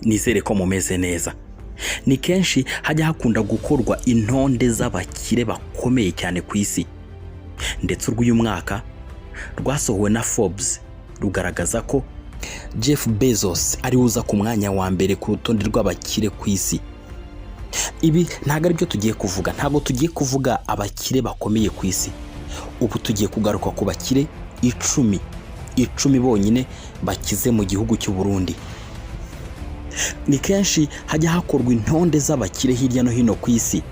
Nizere ko mumeze neza. Ni kenshi hajya hakunda gukorwa intonde z'abakire bakomeye cyane ku isi, ndetse urw'uyu mwaka rwasohowe na Forbes rugaragaza ko Jeff Bezos ari uza ku mwanya wa mbere ku rutonde rw'abakire ku isi. Ibi ntabwo ari byo tugiye kuvuga, ntabwo tugiye kuvuga abakire bakomeye ku isi. Ubu tugiye kugaruka ku bakire 10, 10 bonyine bakize mu gihugu cy'u Burundi. Ni kenshi hajya hakorwa intonde z'abakire hirya no hino ku isi.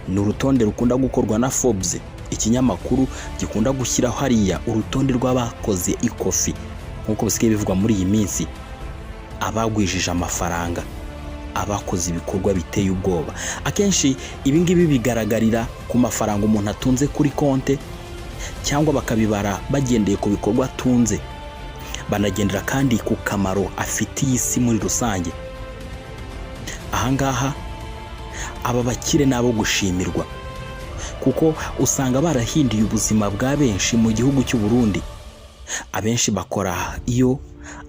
Ni urutonde rukunda gukorwa na Forbes, ikinyamakuru gikunda gushyiraho hariya urutonde rw'abakoze ikofi, nk'uko bisigaye bivugwa muri iyi minsi, abagwijije amafaranga, abakoze ibikorwa biteye ubwoba. Akenshi ibi ngibi bigaragarira ku mafaranga umuntu atunze kuri konte, cyangwa bakabibara bagendeye ku bikorwa atunze, banagendera kandi ku kamaro afitiye isi muri rusange. Ahangaha aba bakire ni abo gushimirwa, kuko usanga barahinduye ubuzima bwa benshi mu gihugu cy'u Burundi. Abenshi bakora iyo,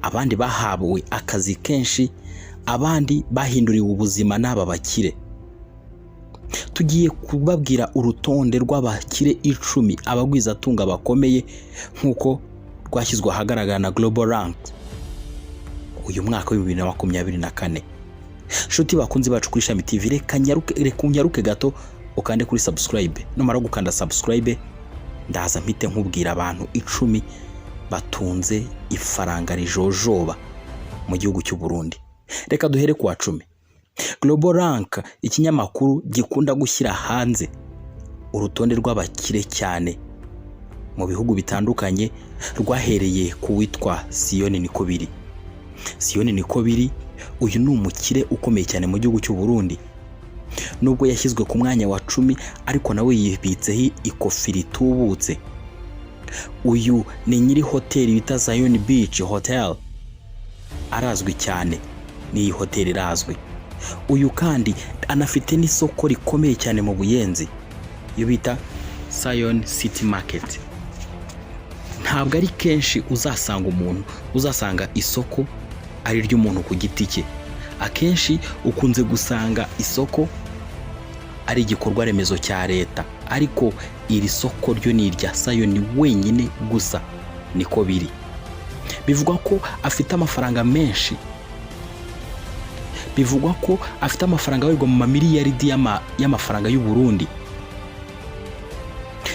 abandi bahawe akazi kenshi, abandi bahinduriwe ubuzima n'aba bakire. Tugiye kubabwira urutonde rw'abakire 10, abagwizatunga bakomeye, nk'uko rwashyizwe ahagaragara na Global Rank uyu mwaka wa 2024. Nshuti bakunzi bacu kuri Ishami TV, reka nyaruke, reka unyaruke gato ukande kuri subscribe. Numara gukanda subscribe, ndaza mpite nkubwira abantu 10 batunze ifaranga rijojoba mu gihugu cy'u Burundi. Reka duhere ku wa 10. Global Rank, ikinyamakuru gikunda gushyira hanze urutonde rw'abakire cyane mu bihugu bitandukanye, rwahereye ku witwa Siyoni Nikobiri. Siyoni Nikobiri, uyu ni umukire ukomeye cyane mu gihugu cy'u Burundi. Nubwo yashyizwe ku mwanya wa 10, ariko nawe yibitseho ikofi ritubutse. Uyu ni nyiri hoteli bita Zion Beach Hotel, arazwi cyane, n'iyi hoteli irazwi. Uyu kandi anafite n'isoko rikomeye cyane mu Buyenzi, iyo bita Zion City Market. Ntabwo ari kenshi uzasanga umuntu, uzasanga isoko ari iry'umuntu ku giti cye. Akenshi ukunze gusanga isoko ari igikorwa remezo cya leta, ariko iri soko ryo ni irya Sayoni wenyine gusa, niko biri. Bivugwa ko afite amafaranga menshi, bivugwa ko afite amafaranga abarirwa mu mamiliyaridi y'amafaranga y'u Burundi.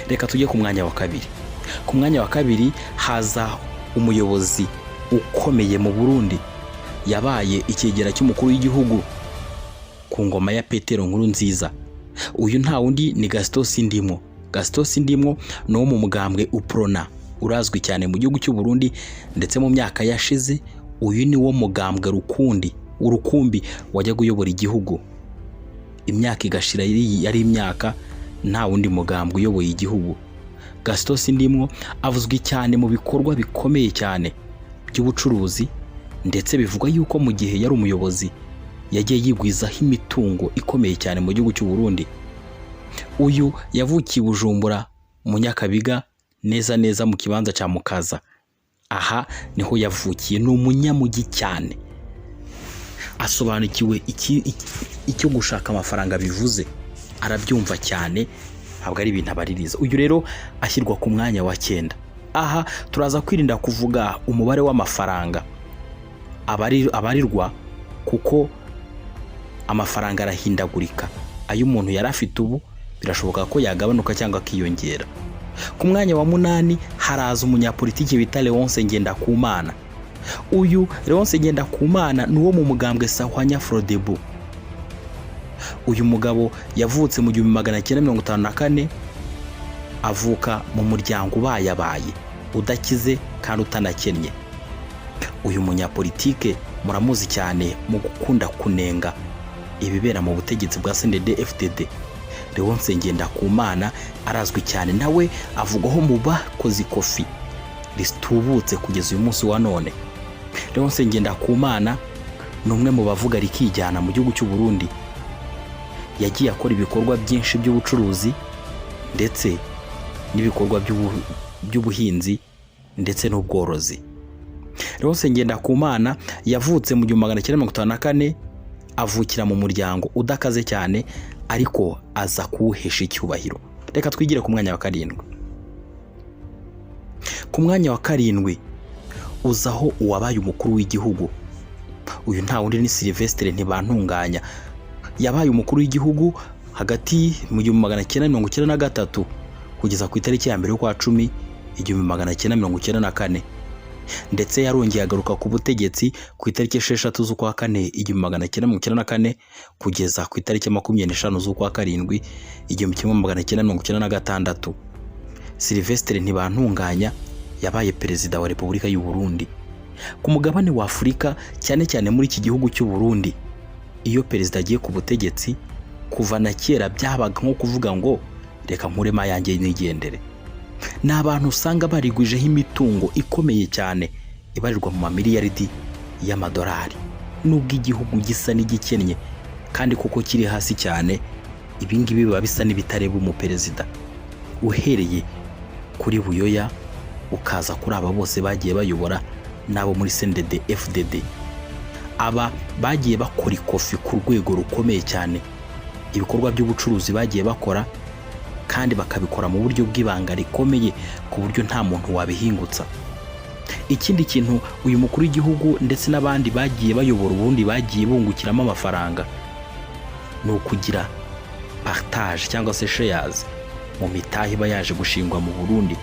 Reka tujye ku mwanya wa kabiri. Ku mwanya wa kabiri haza umuyobozi ukomeye mu Burundi, yabaye icyegera cy'umukuru w'igihugu ku ngoma ya Petero Nkurunziza. Uyu nta wundi ni Gaston Sindimwo. Gaston Sindimwo ni uwo mu mugambwe Uprona, urazwi cyane mu gihugu cy'u Burundi, ndetse mu myaka yashize uyu ni wo mugambwe rukundi urukumbi wajyaga uyobora igihugu, imyaka igashira yari imyaka nta wundi mugambwe uyoboye igihugu. Gaston Sindimwo avuzwe cyane mu bikorwa bikomeye cyane by'ubucuruzi, ndetse bivugwa yuko mu gihe yari umuyobozi yagiye yigwizaho imitungo ikomeye cyane mu gihugu cy'u Burundi. Uyu yavukiye i Bujumbura mu Nyakabiga, neza neza mu kibanza cya Mukaza. Aha niho yavukiye. Ni umunyamujyi cyane, asobanukiwe icyo gushaka amafaranga bivuze, arabyumva cyane, ntabwo ari ibintu abaririza. Uyu rero ashyirwa ku mwanya wa 9. Aha turaza kwirinda kuvuga umubare w'amafaranga abarirwa, kuko amafaranga arahindagurika. Ayo umuntu yari afite ubu birashoboka ko yagabanuka cyangwa akiyongera. Ku mwanya wa 8 haraza umunyapolitiki bita Leonce Ngendakumana. Uyu Leonce Ngendakumana ni uwo mu mugambwe Sahwanya Frodebu. Uyu mugabo yavutse mu 1954, avuka mu muryango ubayabaye, udakize kandi utanakennye. Uyu munyapolitike muramuzi cyane mu gukunda kunenga ibibera mu butegetsi bwa CNDD FDD. Leonce Ngendakumana arazwi cyane, nawe avugwaho mu bakoze ikofi ritubutse kugeza uyu munsi wa none. Leonce Ngendakumana ni umwe mu bavuga rikijyana mu gihugu cy'u Burundi. Yagiye akora ibikorwa byinshi by'ubucuruzi ndetse n'ibikorwa by'ubuhinzi ndetse n'ubworozi. Leonce Ngendakumana yavutse mu 1954, avukira mu muryango udakaze cyane, ariko aza kuwuhesha icyubahiro. Reka twigire ku mwanya wa karindwi. Ku mwanya wa karindwi uzaho uwabaye umukuru w'igihugu. Uyu nta wundi ni Sylvestre Ntibantunganya. Yabaye umukuru w'igihugu hagati mu 1993 kugeza ku itariki ya 1 y'ukwa 10 1994, ndetse yarongeye agaruka ku butegetsi ku itariki 6 z'ukwa 4 1994 kugeza ku itariki 25 z'ukwa 7 1996. Sylvestre Ntibantunganya yabaye perezida wa Repubulika y'u Burundi. Ku mugabane wa Afurika, cyane cyane muri iki gihugu cy'u Burundi, iyo perezida agiye ku butegetsi, kuva na kera byabaga nko kuvuga ngo reka nkuremo ayanjye nigendere. Ni abantu usanga barigwijeho imitungo ikomeye cyane ibarirwa mu mamiliyaridi y'amadolari, nubwo igihugu gisa n'igikennye kandi kuko kiri hasi cyane. Ibi ngibi biba bisa n'ibitareba umuperezida, uhereye kuri Buyoya ukaza kuri aba bose bagiye bayobora n'abo muri CNDD FDD. Aba bagiye bakora ikofi ku rwego rukomeye cyane, ibikorwa by'ubucuruzi bagiye bakora kandi bakabikora mu buryo bw'ibanga rikomeye, ku buryo nta muntu wabihingutsa. Ikindi kintu uyu mukuru w'igihugu ndetse n'abandi bagiye bayobora ubundi bagiye bungukiramo amafaranga ni ukugira partage cyangwa se shares mu mitahe iba yaje gushingwa mu Burundi.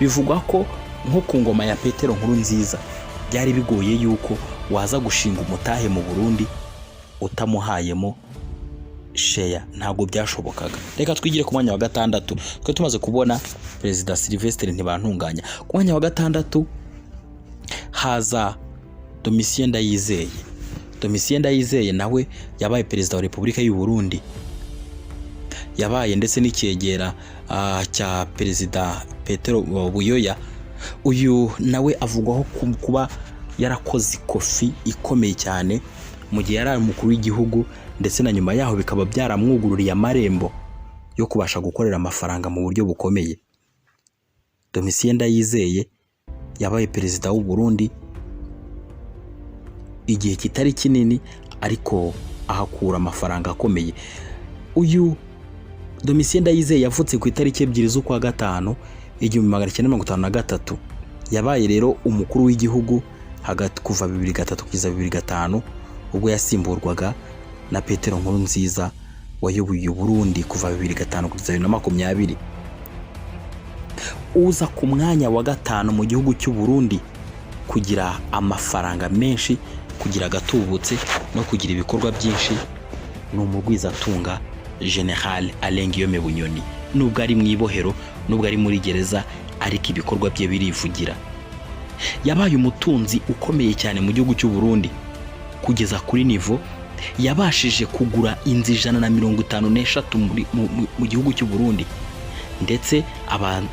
Bivugwa ko nko ku ngoma ya Petero Nkurunziza byari bigoye yuko waza gushinga umutahe mu Burundi utamuhayemo share, ntabwo byashobokaga. Reka twigire ku mwanya wa gatandatu. Twe tumaze kubona perezida Sylvestre Ntibantunganya. Ku mwanya wa gatandatu haza Domitien Ndayizeye. Domitien Ndayizeye nawe yabaye perezida wa Repubulika y'u Burundi, yabaye ndetse n'icyegera cya perezida Petero Buyoya. Uyu nawe avugwaho kuba yarakoze ikofi ikomeye cyane mu gihe yari umukuru w'igihugu, ndetse na nyuma yaho bikaba byaramwugururiye amarembo yo kubasha gukorera amafaranga mu buryo bukomeye. Domitien Ndayizeye yabaye perezida w'u Burundi igihe kitari kinini, ariko ahakura amafaranga akomeye. Uyu Domitien Ndayizeye yavutse ku itariki 2 z'ukwa 5 1953. Yabaye rero umukuru w'igihugu hagati kuva 2003 kugeza 2005, ubwo yasimburwaga na Petero Nkurunziza wayoboye u Burundi kuva 2005 kugeza 2020. Uza ku mwanya wa gatanu mu gihugu cy'u Burundi kugira amafaranga menshi, kugira agatubutse no kugira ibikorwa byinshi ni umugwizatunga General Alain Guillaume Bunyoni. Nubwo ari mu ibohero, nubwo ari muri gereza, ariko ibikorwa bye birivugira. Yabaye umutunzi ukomeye cyane mu gihugu cy'u Burundi, kugeza kuri niveau yabashije kugura inzu 153 mu gihugu cy'u Burundi, ndetse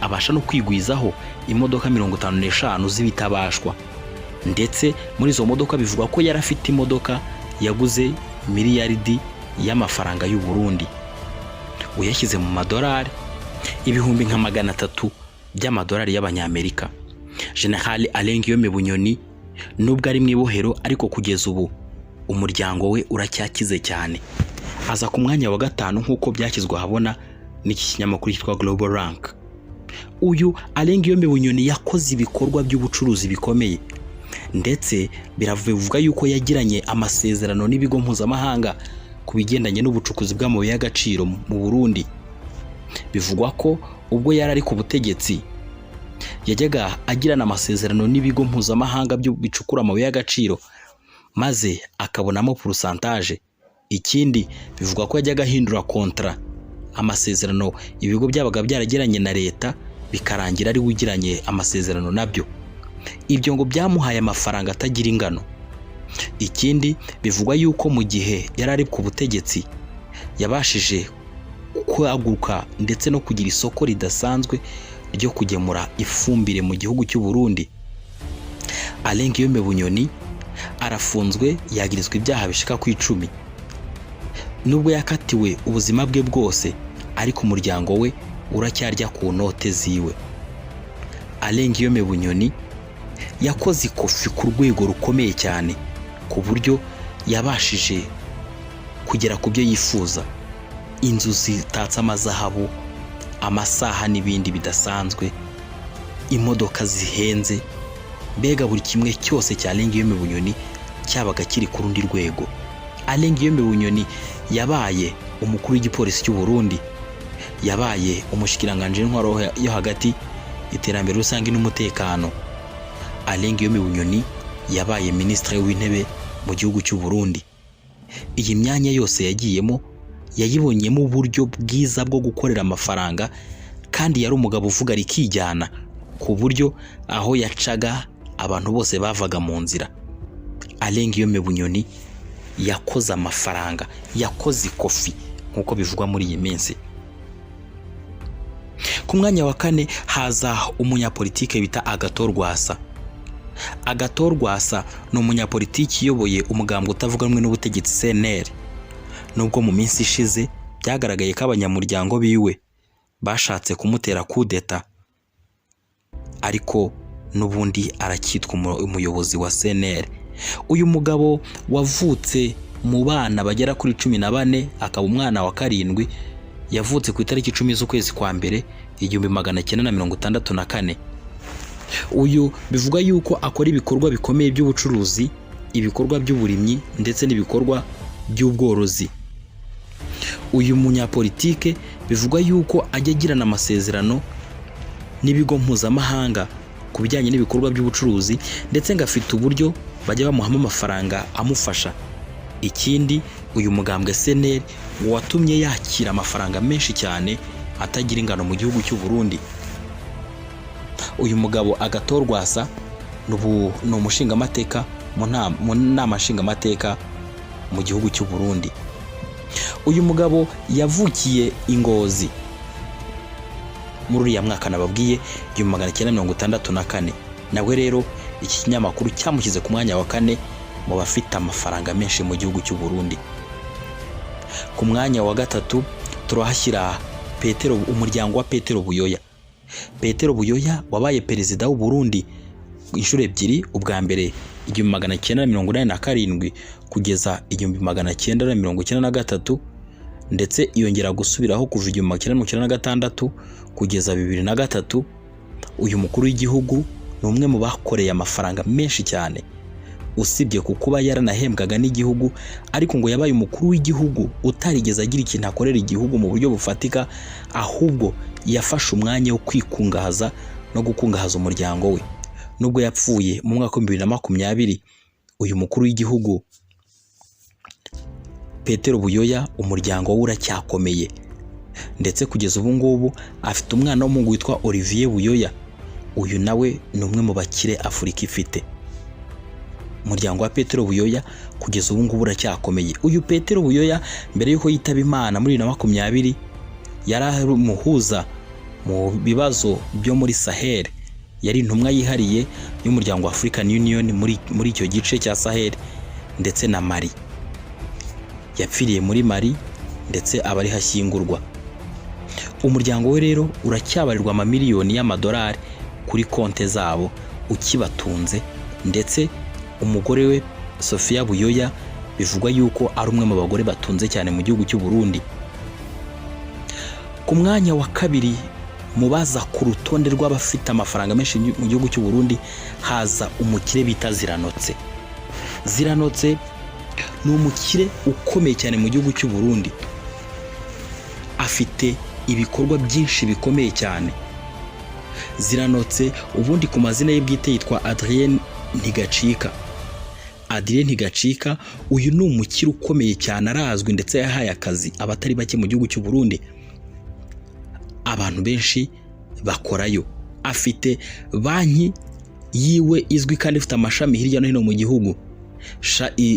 abasha no kwigwizaho imodoka 55 z'ibitabashwa. Ndetse muri izo modoka bivugwa ko yari afite imodoka yaguze miliyaridi y'amafaranga y'u Burundi, uyashyize mu madolari ibihumbi nka 300 by'amadolari y'Abanyamerika. General Alain Guillaume Bunyoni, nubwo ari mu ibohero, ariko kugeza ubu umuryango we uracyakize cyane. Aza ku mwanya wa gatanu nk'uko byashyizwe ahabona n'iki kinyamakuru cyitwa Global Rank. Uyu Alain Guillaume Bunyoni yakoze ibikorwa by'ubucuruzi bikomeye, ndetse biravuga yuko yagiranye amasezerano n'ibigo mpuzamahanga ku bigendanye n'ubucukuzi bw'amabuye y'agaciro mu Burundi. Bivugwa ko ubwo yari ari ku butegetsi yajyaga agirana amasezerano n'ibigo mpuzamahanga bicukura amabuye y'agaciro, maze akabonamo pourcentage. Ikindi, bivugwa ko yajyaga ahindura contrat, amasezerano ibigo byabaga byaragiranye na leta, bikarangira ari we ugiranye amasezerano nabyo. Ibyo ngo byamuhaye amafaranga atagira ingano. Ikindi, bivugwa yuko mu gihe yari ari ku butegetsi yabashije kwaguka ndetse no kugira isoko ridasanzwe ryo kugemura ifumbire mu gihugu cy'u Burundi. Alain Guillaume Bunyoni arafunzwe, yagirizwa ibyaha bishika ku 10. Nubwo yakatiwe ubuzima bwe bwose, ariko umuryango we uracyarya ku note ziwe. Alain Guillaume Bunyoni Yakoze ikofi ku rwego rukomeye cyane, ku buryo yabashije kugera ku byo yifuza: inzu zitatse amazahabu, amasaha n'ibindi bidasanzwe, imodoka zihenze, mbega buri kimwe cyose cya Alain Guillaume Bunyoni cyabaga kiri ku rundi rwego. Alain Guillaume Bunyoni yabaye umukuru w'igipolisi cy'u Burundi, yabaye umushikiranganji w'intwaro yo hagati, iterambere rusange n'umutekano. Alain Guillaume Bunyoni yabaye minisitiri w'intebe mu gihugu cy'u Burundi. Iyi myanya yose yagiyemo yayibonyemo uburyo bwiza bwo gukorera amafaranga, kandi yari umugabo uvuga rikijyana, ku buryo aho yacaga abantu bose bavaga mu nzira. Alain Guillaume Bunyoni yakoze amafaranga, yakoze ikofi nk'uko bivugwa muri iyi minsi. Ku mwanya wa kane haza umunyapolitike bita Agathon Rwasa. Agathon Rwasa ni umunyapolitiki uyoboye umugambwe utavuga rumwe n'ubutegetsi, CNL. Nubwo mu minsi ishize byagaragaye ko abanyamuryango biwe bashatse kumutera kudeta, ariko n'ubundi aracyitwa umuyobozi wa CNL. Uyu mugabo wavutse mu bana bagera kuri 14, akaba umwana wa karindwi, yavutse ku itariki 10 z'ukwezi kwa mbere 1964. Uyu bivuga yuko akora ibikorwa bikomeye by'ubucuruzi, ibikorwa by'uburimyi ndetse n'ibikorwa by'ubworozi. Uyu munyapolitike bivugwa yuko ajya agirana amasezerano n'ibigo mpuzamahanga ku bijyanye n'ibikorwa by'ubucuruzi, ndetse ngo afite uburyo bajya bamuhamo amafaranga amufasha. Ikindi, uyu mugambwe CNL watumye yakira amafaranga menshi cyane atagira ingano mu gihugu cy'u Burundi. Uyu mugabo Agathon Rwasa ni umushingamateka mu nama nshingamateka mu gihugu cy'u Burundi. Uyu mugabo yavukiye i Ngozi muri uriya mwaka nababwiye, 1964. Nawe rero iki kinyamakuru cyamushyize ku mwanya wa kane mu bafite amafaranga menshi mu gihugu cy'u Burundi. Ku mwanya wa gatatu turahashyira Petero, umuryango wa Petero Buyoya. Petero Buyoya wabaye perezida w'u Burundi inshuro ebyiri, ubwa mbere 1987 kugeza 1993, ndetse yongera gusubiraho kuva 1996 kugeza 2003. Uyu mukuru w'igihugu ni umwe mu bakoreye amafaranga menshi cyane. Usibye ku kuba yaranahembwaga n'igihugu, ariko ngo yabaye umukuru w'igihugu utarigeze agira ikintu akorera igihugu mu buryo bufatika, ahubwo yafashe umwanya wo kwikungahaza no gukungahaza umuryango we. Nubwo yapfuye mu mwaka wa 2020, uyu mukuru w'igihugu Petero Buyoya, umuryango we uracyakomeye, ndetse kugeza ubu ngubu afite umwana w'umuhungu witwa Olivier Buyoya. Uyu nawe ni umwe mu bakire Afurika ifite. Umuryango wa Petero Buyoya kugeza ubu ngubu uracyakomeye. Uyu Petero Buyoya, mbere y'uko yitaba Imana muri 2020, yari ari umuhuza mu bibazo byo muri Sahel, yari intumwa yihariye y'umuryango wa African Union muri icyo gice cya Sahel ndetse na Mali. Yapfiriye muri Mali ndetse aba ariho ashyingurwa. Umuryango we rero uracyabarirwa amamiliyoni y'amadolari kuri konte zabo ukibatunze, ndetse umugore we Sofia Buyoya bivugwa yuko ari umwe mu bagore batunze cyane mu gihugu cy'u Burundi. Ku mwanya wa kabiri mu baza ku rutonde rw'abafite amafaranga menshi mu gihugu cy'u Burundi haza umukire bita Ziranotse. Ziranotse ni umukire ukomeye cyane mu gihugu cy'u Burundi, afite ibikorwa byinshi bikomeye cyane. Ziranotse ubundi ku mazina ye bwite yitwa Adrien Ntigacika. Adrien Ntigacika uyu ni umukire ukomeye cyane, arazwi ndetse yahaye akazi abatari bake mu gihugu cy'u Burundi, abantu benshi bakorayo. Afite banki yiwe izwi kandi ifite amashami hirya no hino mu gihugu.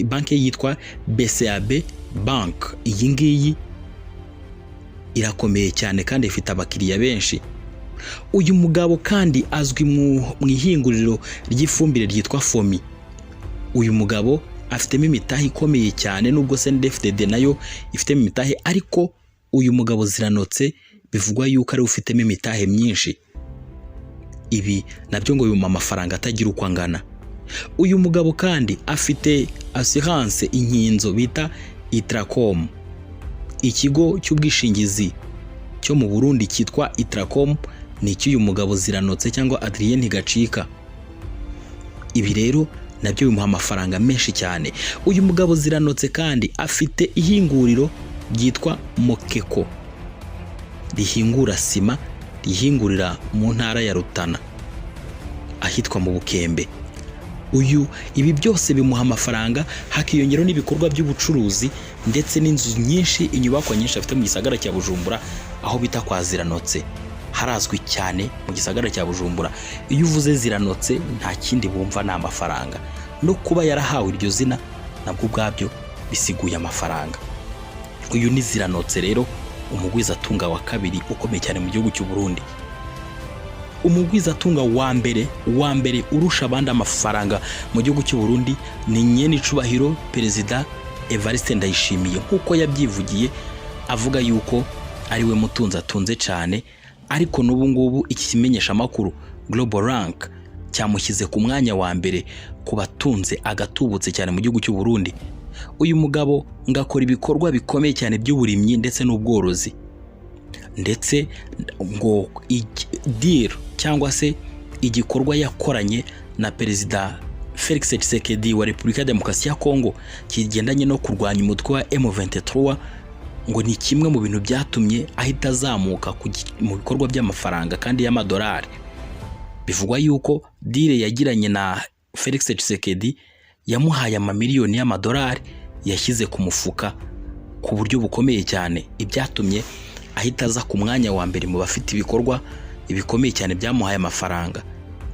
Banki ye yitwa BCAB Bank. Iyi ngiyi irakomeye cyane kandi ifite abakiriya benshi. Uyu mugabo kandi azwi mu ihinguriro ry'ifumbire ryitwa FOMI. Uyu mugabo afitemo imitahe ikomeye cyane, nubwo CNDD-FDD nayo ifitemo imitahe, ariko uyu mugabo Ziranotse bivugwa yuko ariwe ufitemo imitahe myinshi. Ibi nabyo ngo bimuha amafaranga atagira uko angana. Uyu mugabo kandi afite assurance, inkinzo bita Itracom. Ikigo cy'ubwishingizi cyo mu Burundi cyitwa Itracom ni icy'uyu mugabo Ziranotse cyangwa Adrien Ntigacika. Ibi rero nabyo bimuha amafaranga menshi cyane. Uyu mugabo Ziranotse kandi afite ihinguriro ryitwa Mokeko rihingura sima, rihingurira mu ntara ya Rutana ahitwa mu Bukembe. Uyu ibi byose bimuha amafaranga, hakiyongeraho n'ibikorwa by'ubucuruzi ndetse n'inzu nyinshi, inyubako nyinshi afite mu gisagara cya Bujumbura aho bita kwa Ziranotse. Harazwi cyane mu gisagara cya Bujumbura. Iyo uvuze Ziranotse nta kindi bumva, ni amafaranga. No kuba yarahawe iryo zina nabwo ubwabyo bisiguye amafaranga. Uyu ni Ziranotse rero, umugwizatunga wa kabiri ukomeye cyane mu gihugu cy'u Burundi. Umugwizatunga wa mbere urusha abandi amafaranga mu gihugu cy'u Burundi ni nyenicubahiro Perezida Evariste Ndayishimiye, nk'uko yabyivugiye avuga yuko ari we mutunzi atunze cyane. Ariko n'ubu ngubu iki kimenyeshamakuru Global Rank cyamushyize ku mwanya wa mbere ku batunze agatubutse cyane mu gihugu cy'u Burundi. Uyu mugabo ngo akora ibikorwa bikomeye cyane by'uburimyi ndetse n'ubworozi, ndetse ngo deal cyangwa se igikorwa yakoranye na Perezida Felix Tshisekedi wa Repubulika ya Demokarasi ya Kongo kigendanye no kurwanya umutwe wa M23 ngo ni kimwe mu bintu byatumye ahita azamuka mu bikorwa by'amafaranga kandi y'amadolari. Bivugwa yuko deal yagiranye na Felix Tshisekedi yamuhaye amamiliyoni y'amadolari yashyize ku mufuka ku buryo bukomeye cyane, ibyatumye ahita aza ku mwanya wa mbere mu bafite ibikorwa bikomeye cyane byamuhaye amafaranga.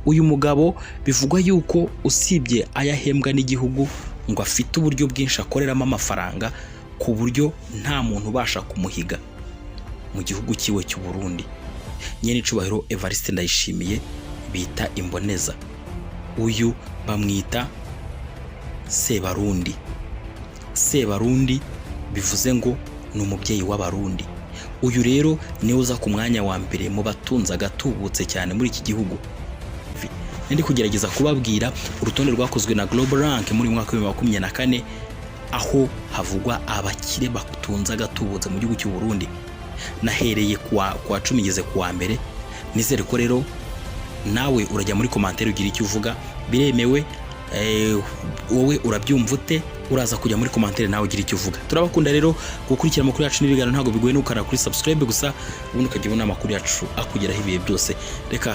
Uyu mugabo bivugwa yuko usibye ayahembwa n'igihugu, ngo afite uburyo bwinshi akoreramo amafaranga ku buryo nta muntu ubasha kumuhiga mu gihugu cyiwe cy'u Burundi. Nyenicubahiro Evariste Ndayishimiye bita Imboneza, uyu bamwita Sebarundi. Sebarundi bivuze ngo ni umubyeyi w'Abarundi. Uyu rero niwe uza ku mwanya wa mbere mu batunze agatubutse cyane muri iki gihugu. Ndi kugerageza kubabwira urutonde rwakozwe na Global Rank muri mwaka wa 2024, aho havugwa abakire batunze agatubutse mu gihugu cy'u Burundi. Nahereye kuwa 10 ngeze kuwa mbere. Nizere ko rero nawe urajya muri commentaire ugira icyo uvuga, biremewe. Wowe urabyumva ute? Uraza kujya muri commentaire nawe ugira icyo uvuga. Turabakunda rero. Gukurikira amakuru yacu n'ibiganiro ntabwo bigoye, nukara kuri subscribe gusa, ubundi ukajya ubona amakuru yacu akugeraho ibihe byose. Reka.